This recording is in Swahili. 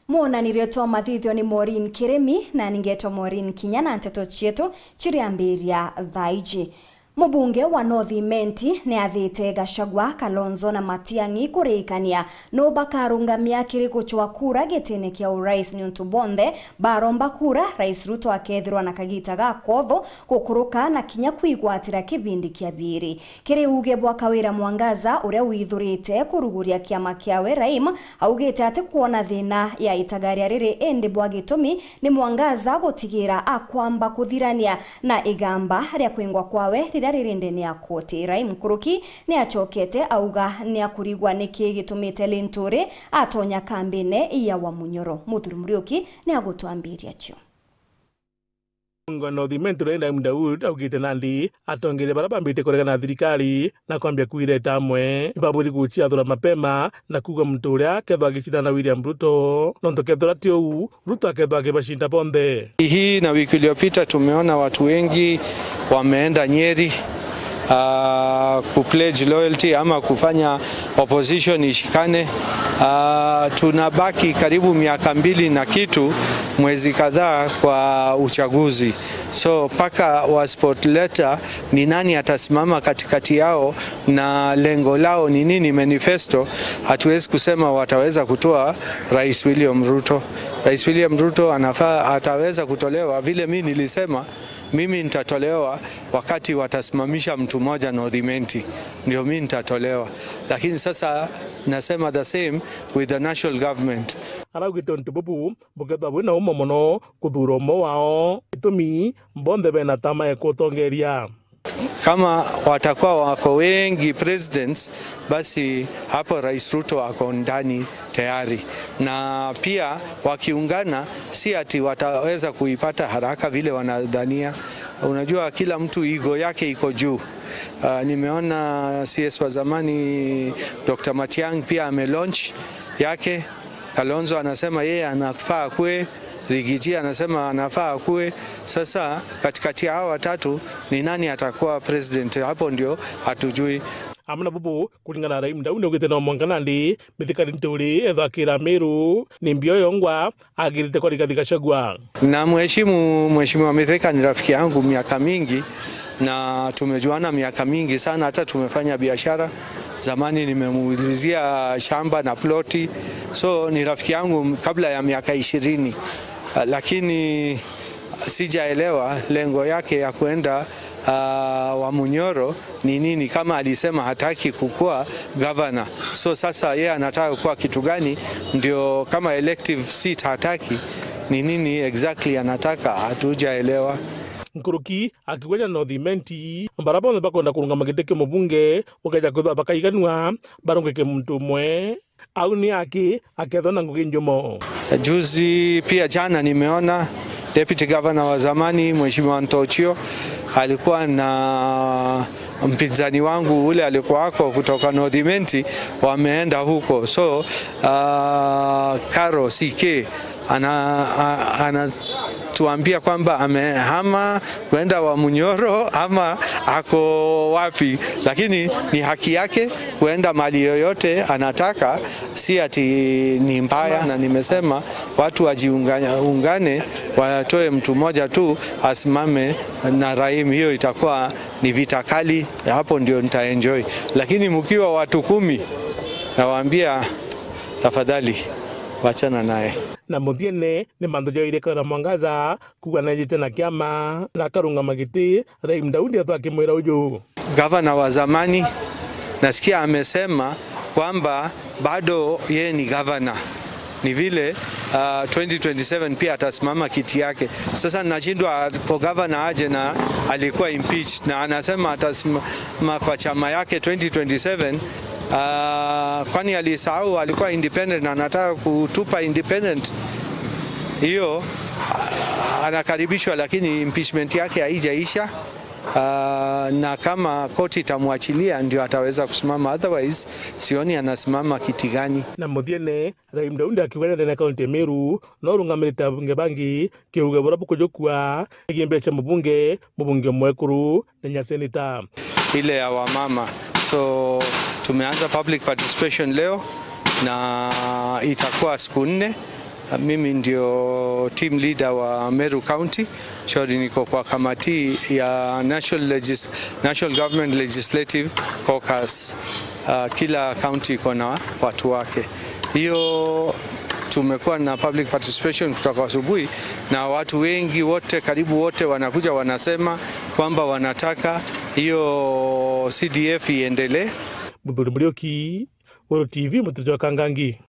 Mwonanirio twa mathithio ni Maureen Kirimi na ningetwa Maureen Kinya nteto cietu chiriambiria thaiji. Mubunge wa North Imenti ni athite Gachagua, Kalonzo na Matiang'i kurikania no bakarungamia kiriko chwa kura gitini kia urais ni untu bonthe baromba kura Rais Ruto akethirwa na kagita ga kotho gukuruka na kinya kwigwatira kibindi kia biri kiri uge bwa Kawira Mwangaza uria withurite kuruguria kiama kiawe Raim augite ati kuona thina ya itagaria riri indi bwa gitumi ni Mwangaza gutigira akwamba kuthirania na igamba ria kwingwa kwawe ririnde ni akoti. Raim Kuruki ni achokete auga ni akurigwa niki gitumite Linturi atonya kambine ya Wamunyoro. Muthuri Muriuki ni agutwambiria chio. Ngono thimentu renda Daud augite nandi atongere barabambite kuregana na thirikari na kwambia kuireta amwe babuthi guchiathura mapema na kuga muntu uria kethwa agicindana na William Ruto nontu kethwa ti uu Ruto akethwa akibashinda bonthe. Hii na wiki iliyopita tumeona watu wengi wameenda Nyeri kupledge loyalty ama kufanya opposition ishikane. Tunabaki karibu miaka 2 na kitu, mwezi kadhaa kwa uchaguzi. So paka wa spot letter ni nani atasimama katikati yao na lengo lao ni nini, manifesto, hatuwezi kusema wataweza kutoa Rais William Ruto. Rais William Ruto anafaa ataweza kutolewa vile mimi nilisema. Mimi nitatolewa wakati watasimamisha mtu mmoja North Imenti, ndio mimi nitatolewa. Lakini sasa nasema the same with the national government. Araugite ntu bubu bukethwa bwina umo muno kuthura umo wao itumi bonthe bena tama ekutongeria. Kama watakuwa wako wengi presidents, basi hapo Rais Ruto ako ndani tayari. Na pia wakiungana si ati wataweza kuipata haraka vile wanadhania. Unajua kila mtu ego yake iko juu. Nimeona CS wa zamani Dr. Matiang'i pia amelaunch yake. Kalonzo anasema yeye anafaa kue, Rigiji anasema anafaa kue. Sasa katikati ya hawa watatu ni nani atakuwa president? Hapo ndio hatujui. Amna bubu kulingana na Raim Daudi ugite na mwanganandi mithikari nturi ethakira Meru ni mbio yongwa agirite kwa Rigathi Gachagua. Na mheshimu Mheshimiwa Mithika ni rafiki yangu miaka mingi na tumejuana miaka mingi sana, hata tumefanya biashara zamani, nimemuulizia shamba na ploti, so ni rafiki yangu kabla ya miaka 20, lakini sijaelewa lengo yake ya kuenda Wamunyoro ni nini, kama alisema hataki kukua governor. So sasa yeye anataka kuwa kitu gani? Ndio kama elective seat hataki, ni nini exactly anataka, hatujaelewa. Nkuruki akikwenya North Imenti barabona bakonda kurungama giteke mubunge ukaja kwithwa bakaiganua barungike muntu umwe au ni aki akethwa na Ngugi Njumo. Juzi pia jana nimeona Deputy Governor wa zamani Mheshimiwa Ntochio alikuwa na mpinzani wangu ule alikuwa wako kutoka North Imenti, wameenda huko. So Karo CK ana tuambia kwamba amehama kwenda Wamunyoro ama ako wapi, lakini ni haki yake kuenda mali yoyote anataka, si ati ni mbaya. Na nimesema watu wajiungane, watoe mtu mmoja tu asimame na Raim, hiyo itakuwa ni vita kali, hapo ndio nitaenjoy. Lakini mkiwa watu 10 nawaambia tafadhali wachana naye. Na muthiene ni mandu Kawira Mwangaza kuga nejite na kiama na karungama giti Raim Daudi athu akimwira uyu. Gavana wa zamani nasikia amesema kwamba bado yeye ni gavana, ni vile 2027 pia atasimama kiti yake. Sasa nashindwa kwa gavana aje na alikuwa impeached na anasema atasimama kwa chama yake 2027. Kwani alisahau alikuwa independent na anataka kutupa independent hiyo? Anakaribishwa, lakini impeachment yake haijaisha. Na kama koti itamwachilia ndio ataweza kusimama, otherwise sioni anasimama kiti gani. Na muthiene Raim Daudi akiwenya na kaunti Meru no rungamirite bunge bangi kiuge bora bukujukua igimbe cha mubunge mwekuru na nyasenita ile ya wamama. So tumeanza public participation leo na itakuwa siku 4 Mimi ndio team leader wa Meru County. Shauri niko kwa kamati ya National Government Legislative Caucus. Kila county iko na watu wake. Hiyo tumekuwa na public participation kutoka asubuhi, na watu wengi wote, karibu wote wanakuja wanasema kwamba wanataka hiyo CDF iendelee. Muthuri Muriuki, Uru TV, Mutujo Kangangi.